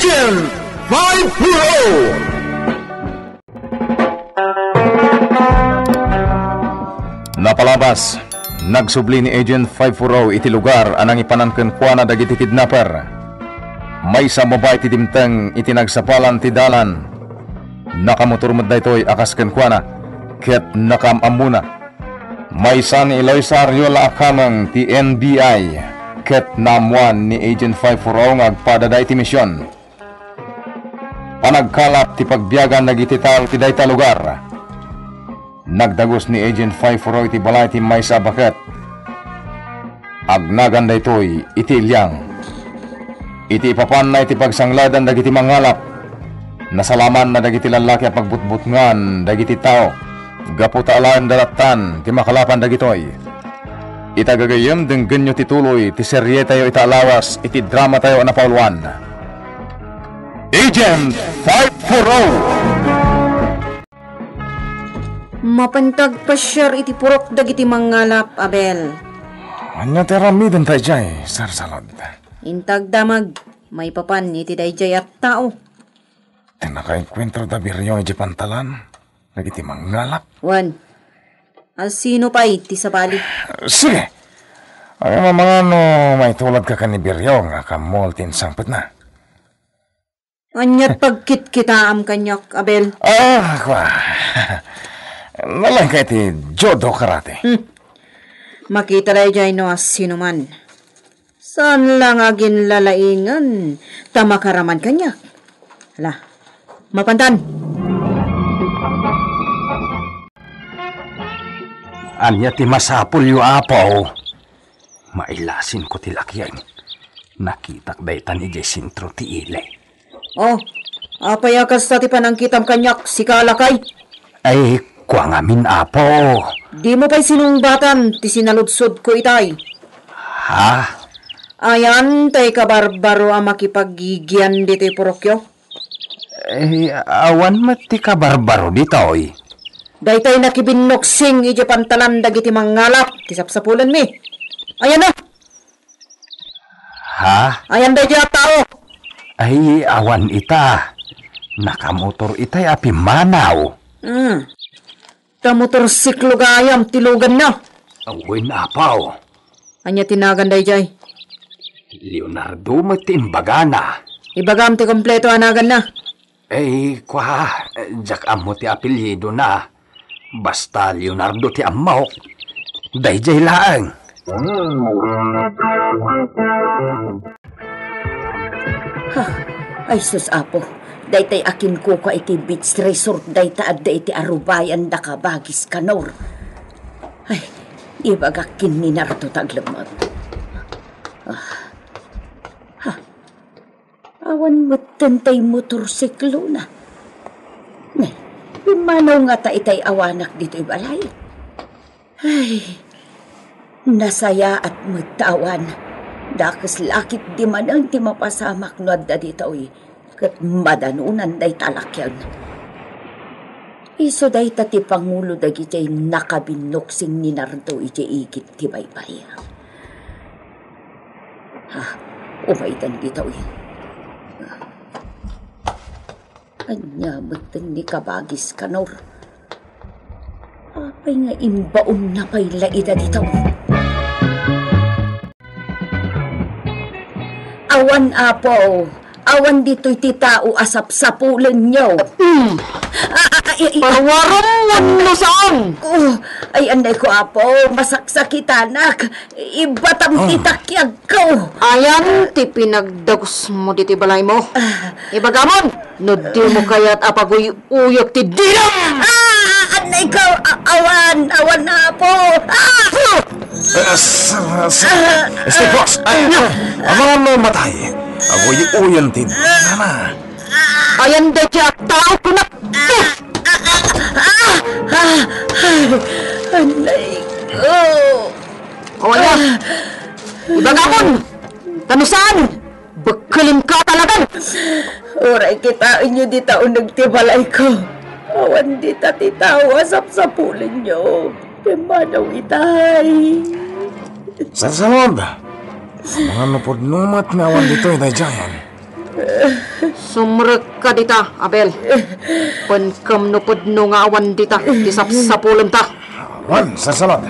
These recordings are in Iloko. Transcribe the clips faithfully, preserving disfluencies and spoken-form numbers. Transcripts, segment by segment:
Agent five four oh. Napalabas, nagsubli ni Agent five four oh iti lugar a nangipanan kenkuana dagiti kidnapper. Maysa a babai ti dimteng iti nagsapalan ti dalan. Nakamotor met daytoy a kas kenkuana, ket nakaam-ammona. Maysa ni Eloisa Arriola a kameng ti N B I, ket naammoan ni Agent five four oh nga agpadada iti mision. Panagkalap ti pagbiagan dagiti tao ti dayta lugar. Nagdagus ni Agent five four oh iti balay ti maysa a baket. Agnagan daytoy iti Iliang. Iti ipapanna iti pagsangladan dagiti mangalap, nasalamanna dagiti lallaki a pagbutbutngan dagiti tao gapu ta alaen dalattan ti makalapan dagitoy. Ita gagayyem, denggenyo ti tuloy ti serietayo ita a lawas iti dramatayo a napauluan, Agent five four oh. Mapantag pasiar iti purok dagiti mangalap, Abel. Ania ti aramiden daydiay, Sir Salud? Intag damag, maipapan iti daydiay a tao. Ti nakaenkuentro da Birio idiay pantalan dagiti mangalap. Wen, a sino pay ti sabali? Sige. Ay, mamangano maituladka ken ni Birio nga kammol ti insangpetna. Ania't pagkitkitaam kaniak, Abel? Ah, kua. Nalaingka iti judo karate. Hmm. Makita daydiay no a sino man. Saan la nga aginlalaingan ta makaraman kaniak. Hala, mapantan. Ania ti masapulyo, Apo? Mailasinko ti lakien. Nakitak daytan idiay sentro ti ili. Oh, apay a kasta ti panangkitam kaniak, sika a lakay? Ay, kua ngamin, Apo. Dimo pay sinungbatan ti sinaludsodko itay. Ha? Ayan tay kabarbaro a makipaggigian ditoy purokyo? Eh, awan met ti kabarbaro ditoy. Daytay nakibinnoksing idiay pantalan dagiti mangalap ti sapsapulenmi. Ayan na. Ha? Ayan daydiay a tao. Ay, awan ita. Nakamotor itay a pimmanaw. Hmm. Ta motorsiklo gayam ti luganna. Wen, Apo. Ania ti nagan daydiay? Leonardo met ti imbagana. Ibagam ti kompleto a naganna. Ay, kua, diak ammo ti apelyidona. Basta Leonardo ti ammok. Daydiay laeng. Ha, ay sus, Apo, daytay a kinkukua iti beach resort dayta adda iti arubayan da Kabagis Kanor. Ay, ibagak ken ni Nardo ta aglemmek. Ah. Ha. Awan metten tay motorsiklona. Nay, pimmanaw ngata itay awanak ditoy balay. Ay, nasayaat met ta awan. Dakes la ketdi manen ti mapasamak no adda ditoy, ket madanonan dayta a lakyan. Isu dayta ti pangulo dagiti nakabinnoksing ni Nardo idiay igid ti baybay. Ha, umaydan ditoy. Ania metten ni Kabagis Kanor? Apay nga imbaonna pay la ida ditoy? Awan, Apo. Awan ditoy ti tao a sapsapulenyo. Hmm. Ah, ah, ah, i-, i-, Paruarom wenno saan? Oh, ay, anay ko, Apo. Masaksakitanak. Ibatam ti takiagko. Ayan ti pinagdagusmo ditoy balaymo. Ah. Ibagamon, no dimo kayat a paguy-uyek ti didam. Ah, anay ko, a-, awan, awan, Apo. Ah! Eh, sa-, sa-, Ah! Stay fast. Ay, ah, amangan no matay. Aguy-uyen ti didam. Ayan dayta a tao kunak. Ah! Ah! Ay, anay ko. O, ania? Ibagamon! Ta no saan, bekkelenka talagan! Uray kitaenyo dita uneg ti balayko. Awan dita ti tao a sapsapulenyo. Pimmanaw itay. Sarsarob! Amangan no pudno met nga awan ditoy daydiayen. Sumrekka dita, Abel. Penkem no pudno nga awan dita ti sapsapulenta. Wen, Sir Salud.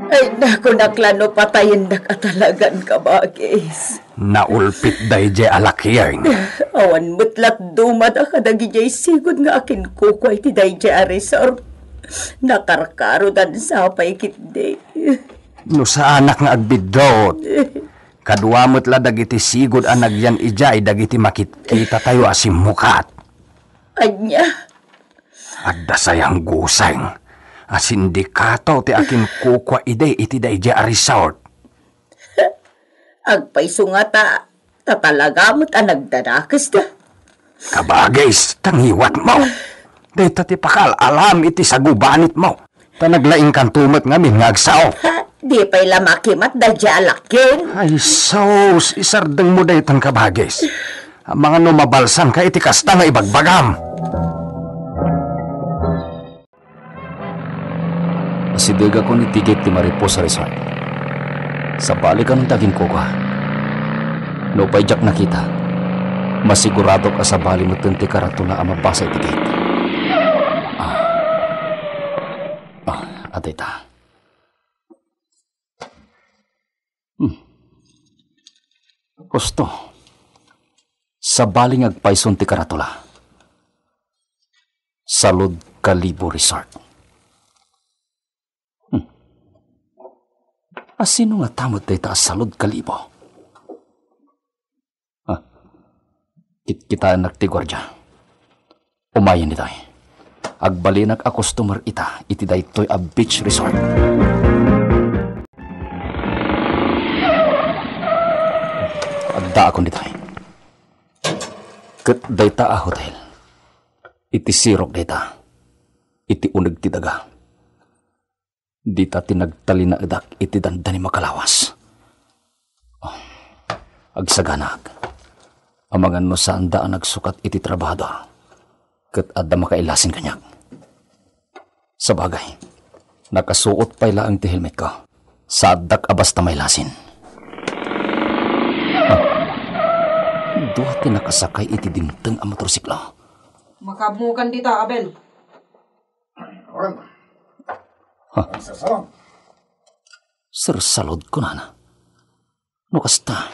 Ay, naku, nakla no patayendak a talagan, kabagis. Naulpit daydiay a lakieng. Awan met latdumada kadagijay sigud nga akinkukua iti daydiay a resort. Nakarkarodan sa pay ketdi. No saanak nga agbiddut, kadua met la dagiti sigud a nagyan idiay dagiti makitkitatayo a simmukat. Ania? Adda sayang guseng a sindikato ti akinkukua idi iti daydiay a resort. Agpayso ngata, ta talaga met a nagdadakesda. Kabagis, ta ngiwatmo. Dayta ti pakal-alam iti sagubanitmo. Ta naglaingkanto met ngamin nga agsao. Ha, di pay la makimat daydiay a lakieng. Ay, sus, isardengmo daytan, kabagis. Amangan no mabalsanka iti kasta nga ibagbagam. Asidegakon iti gate ti Mariposa Resort. Sabalikan ti akinkukua. No pay diak nakita, masiguradok a sabali metten ti karatula a mabasa iti gate. Ah. Ah, adda ita. Hmm. Husto. Sabali nga agpayson ti karatula. Salud Kalibo Resort. Hmm. A sino ngata met dayta a Salud Kalibo? Ah, kitkitaennak ti guardia. Umayen ditoy. Agbalinak a customer ita iti daytoy a beach resort. Addaakon ditoy. Ket dayta a hotel, iti sirok dayta, iti uneg ti daga. Dita ti nagtalinaedak iti dandani makalawas. Oh, agsaganaak. Amangan no saanda a nagsukat iti trabahador, ket adda makailasin kaniak. Sabagay, nakasuot pay laeng ti helmetko. Saaddak a basta mailasin. Ah, dua ti nakasakay iti dimteng a motorsiklo. Makaammokan dita, Abel. Ha? Sir Salud, kunana. No kasta,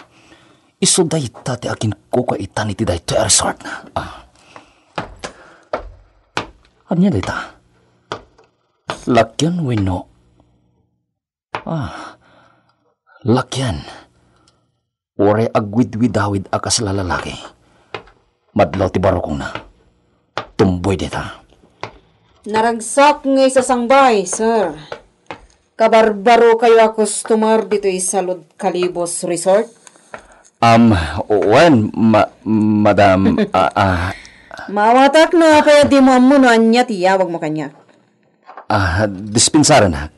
isu dayta ti akinkukua itan iti daytoy a resort. Ah. Ania dayta? Lakian wenno? Ah, lakian. Uray agwidwidawid a kasla lalaki. Madlaw ti barukongna. Tumboy dita. Naragsak nga isasangbay, sir. Kabarbarokayo a customer ditoy Salud Kalibos Resort? Um, wen, ma-, madam, ah, ah. Maawatak no apay a dimo ammo no ania ti iyawagmo kaniak. Ah, dispensaranak.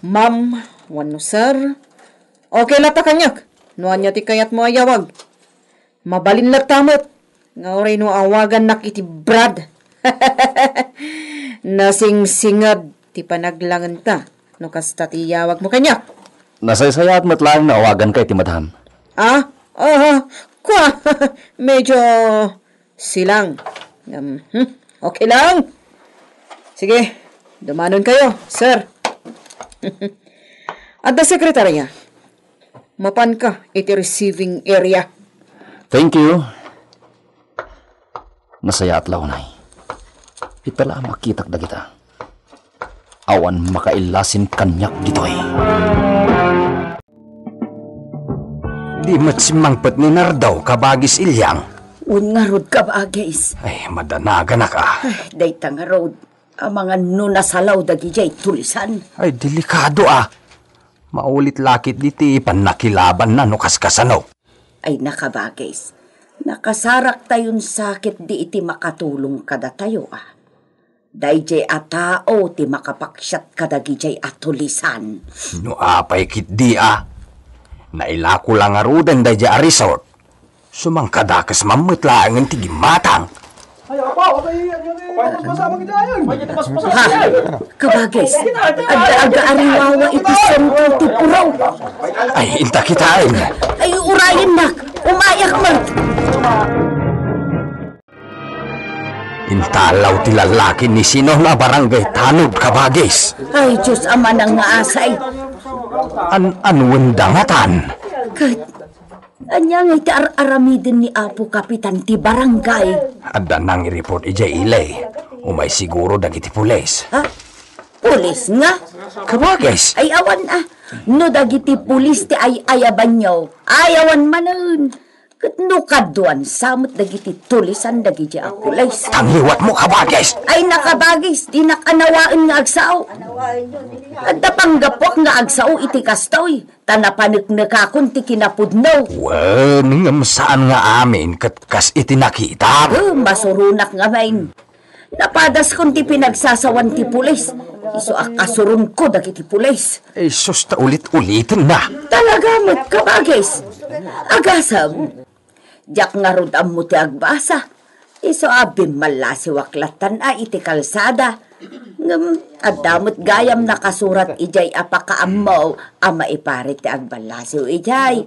Ma'am, wenno sir, okay latta kaniak no ania ti kayatmo a iyawag. Mabalin latta met nga uray no awagannak iti Brad. Nasingsinged ti panaglangenta no kasta ti iyawagmo kaniak. Nasaysayaat met laeng no awaganka iti madam. Ah? Ah, kua, medyo silang. Um, hmm, okay lang. Sige, dumanonkayo, sir. Adda sekretarya. Mapanka iti receiving area. Thank you. Nasayaat la unay. Ita la a makitak dagita. Awan makailasin kaniak ditoy. Di met simmangpet ni Nardo, kabagis Ilyang. Wen ngarud, kabagis. Ay, madanaganak a. Ay, dayta ngarud. Amangan no nasalaw dagidiay tulisan. Ay, delikado a. Maulit lakit diti pannakilabanna no kaskasano. Ay, nakabagis. Nakasaraktayon sa ketdi iti makatulong kadatayo a. Daydiay a tao ti makapaksiat kadagidiay a tulisan. No apay ketdi a, nailako la ngaruden daydiay a resort. Sumangkadakes man met laengen ti gimmatang. Ay, apo, apay, ano ni, paspasaman kita ayon. Ha? Kabagis, adda agaariwawa iti sentro ti puraw. Ay, inta kitaen. Ay, Ryan, nak, umayak met. Intalaw ti lalaki ni Sino nga barangay tanod, kabagis. Ay, Diyos, Ama nga asay. An-, anuen da ngatan? Ket, ania ngay ti ar-aramiden ni Apo Kapitan ti barangay? Adda nang report idiay ilay. Umay siguro dagiti pulis. Ha? Pulis nga? Kabagis. Ay, awan, ah. No dagiti pulis ti ay-ayabanyo, ay, awan manen. Ket no kaduan sa met dagiti tulisan dagiti a pulis. Tangliwatmo, kabagis! Ay, nakabagis, dinak anawaen nga agsao. Adda panggapuak nga agsao iti kastoy, ta napaneknekakon ti kinapudno. Wen, ngem saan nga amin ket kas iti nakitam. Eh, masuronak ngamin. Napadaskon ti pinagsasawan ti pulis. Isu a kasuronko dagiti pulis. Jesus, ta ulit-uliten na. Talaga met, kabagis. Agasem, diak ngarud ammo ti agbasa. Isu a bimmallasiwak lattan a iti kalsada. Ngem, adda met gayam nakasurat idiay a pakaammo a maiparit ti agballasiw idiay.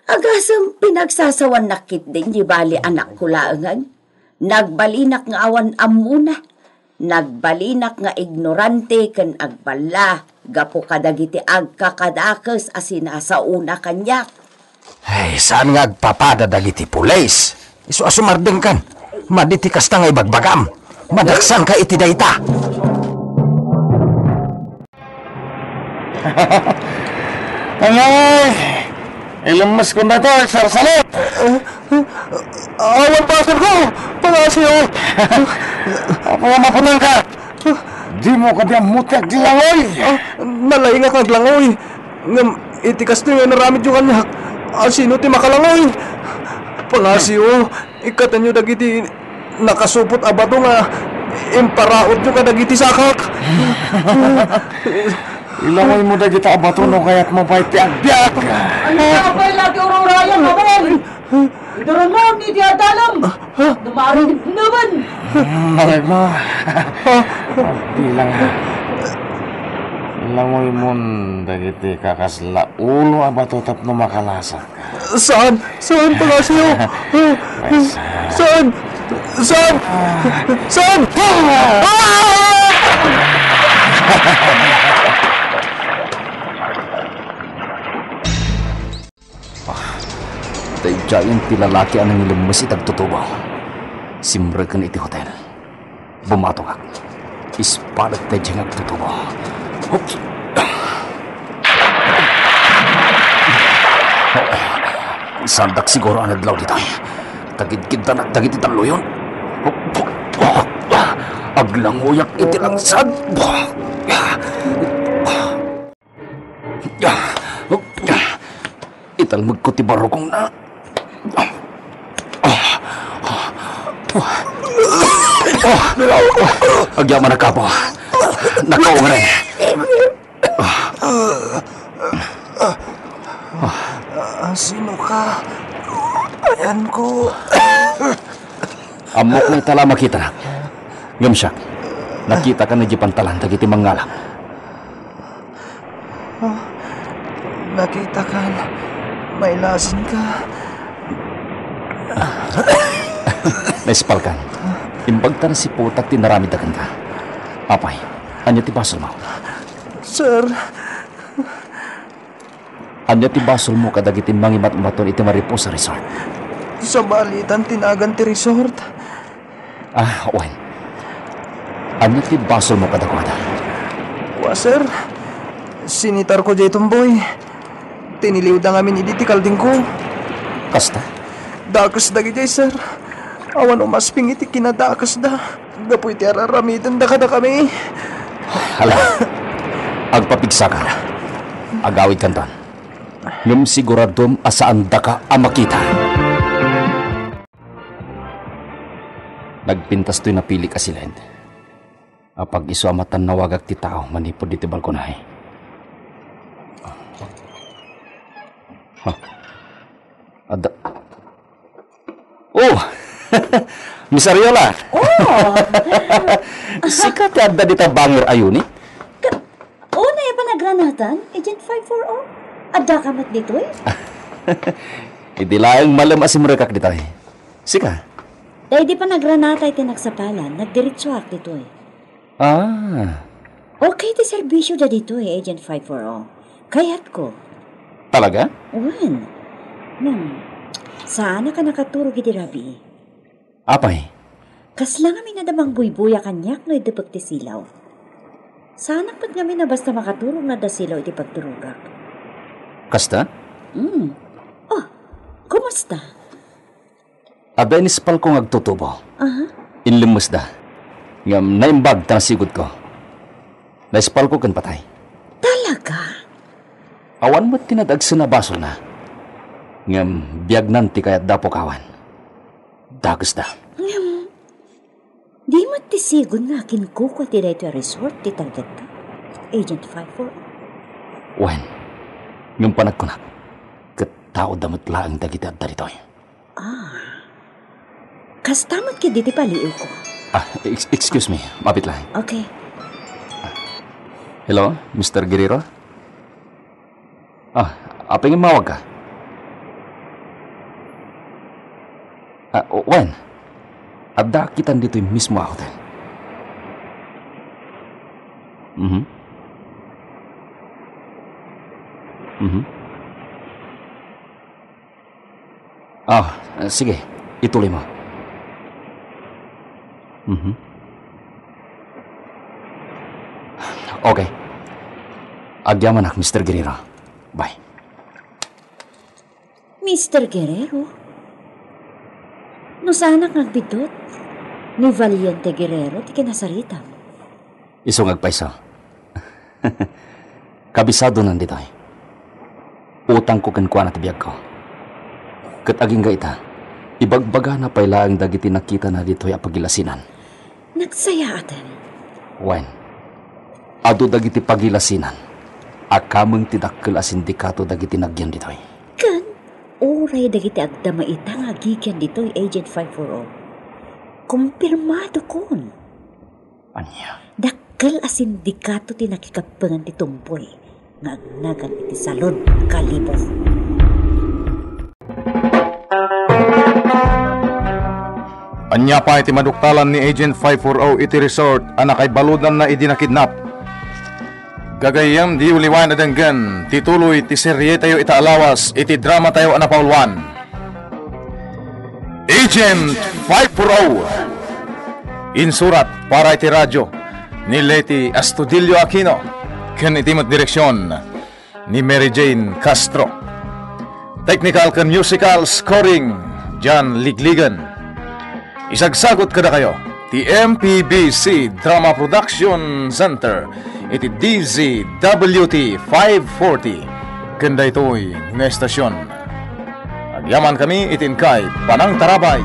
Agasem, pinagsasawannak ketdin, di bali anakko laengen. Nagbalinak nga awan ammona. Nagbalinak nga ignorante ken agballa gapu kadagiti agkakadakes a sinasaona kaniak. Ay, saan nga agpapada dagiti pulis? Isu a sumardengkan. Madi ti kasta nga ibagbagam. Madaksanka iti dayta. Angay! Ilemmes ko na to, sarsalo! Awan paserko! Pangasiyo! Apo, maputang ka! Di mo kadi ammo ti aglangoy! Ah, nalaingak nga aglangoy. Ngem, iti kastoy nga inaramidyo kaniak, asino ti makalangoy? Pangasiyo, ikkatenyo dagiti nakasupot a bato nga imparautyo kadagiti sakak. Ilangoymo dagita a bato no kayatmo pay ti agbiag. Ania pay la ti ururayan, Abel? Iduron mo ni ti adalem. Dumari naman. Malagma. Bilang. Ilangoymon dagiti kakasla ulo a bato tapno makalasa. Saan? Saan, Palacio? Saan? Saan? Saan? Ah! Daydiayen ti lalaki a nangilemmes iti agtutubo. Simreken iti hotel. Bumatongak. Ispadak daydiay nga agtutubo. Oops. Saandak siguro a nadlaw ditoy. Tagidgidtanak dagiti talloyon. Aglangoyak iti langsad. Italmegko ti barukongna. Agyamanak, Apo. Nakaungaren. Ah, sino ka? Ayanko. Ammok nga ita la makitanak. Ngem siak, nakitakan idiay pantalan dagiti mangngala. Ah, nakitakan. Mailasinka. Naispalkan. Imbag ta nasiputak ti inaramidda kenka. Apay, ania ti basolmo? Sir. Ania ti basolmo kadagiti mangimatmaton iti Mariposa Resort? Sabalitan ti nagan ti resort. Ah, wen. Ania ti basolmo kadakuada? Kua, sir. Sinitarko diay tumboy. Tiniliwda ngamin idi ti kaldingko. Kasta? Dakes dagidiay, sir. Awan umasping iti kinadakesda gapu iti ar-aramidenda kadakami. Hala, agpapigsaka. Agawidkanton. Ngem siguradom a saandaka a makita. Nagpintas toy napilik a siled. Apag isu a matannawagak ti tao manipud iti balkonay. Ha? Adda. Oh! Miss Ariola! Oh! Sika ti adda dita bangor a unit? Ka-, unay a panagranatan, Agent five four oh. Adda ka met ditoy? Idi laeng malem a simrekak ditoy. Sika? Daydi panagranata iti nagsapalan, nagdiretsoak ditoy. Ah. Okay ti serbisyo da ditoy, Agent five four oh. Kayatko. Talaga? Wen. Ngem, saanak a nakaturog idi rabii. Apay? Kasla ngamin a damang buybuya kaniak no iddepek ti silaw. Saanak met ngamin a basta makaturog no adda silaw iti pagturogak. Kasta? Hmm. Oh, kumusta? Adda inispalko nga agtutubo. Aha. Inlemmesda. Ngem naimbag ta nasigudko. Naispalko ken patay. Talaga? Awan met ti nadagsen a basolna. Ngem biagnan ti kayatda a pukawan. Dakesda. Ngem, di met ti sigud nga akinkukua ti daytoy a resort ti targetda, Agent five four? Wen, ngem panagkunak, ket taoda met laeng dagiti adda ditoy. Ah. Kasta met ketdi ti paliiwko. Ah, ex-, excuse me. Mapit lang. Okay. Hello, Mister Guerrero? Ah, apay nga immawagka? Ah, o-, wen. Adda kitan ditoy mismo a hotel. Mhm. Mhm. Ah, sige. Ituloy mo. Mhm. Okay. Agyamanak, Mister Guerrero. Bye. Mister Guerrero? No saanak nga agbiddut, ni Valiente Guerrero ti kinasaritam. Isu nga agpayso. Kabisadonan ditoy. Utangko kenkuana ti biagko. Ket agingga ita, ibagbagana pay laeng dagiti nakitana ditoy a pagilasinan. Nagsayaaten. Wen, adu dagiti pagilasinan a kameng ti dakkel a sindikato dagiti nagyan ditoy. Ken uray dagiti agdama ita nga agigian ditoy, Agent five four oh. Kumpirmadokon. Ania? Dakkel a sindikato ti nakikappengan ti tumpoy nga agnagan iti Salud Kalibo. Ania pay ti maduktalan ni Agent five four oh iti resort a nakaibaludanna idi nakidnap? Gagayyem, diyo liwayan a denggen ti tuloy ti serietayo ita a lawas iti dramatayo a napauluan, Agent five four oh. Insurat para iti radyo ni Leti Astudillo Aquino ken iti met direksion ni Mary Jane Castro. Technical ken musical scoring, John Ligligan. Isagsagut kadakayo ti M P B C Drama Production Center iti D Z W T five forty ken daytoy nga estasion. Agyamankami iti inkay panangtarabay.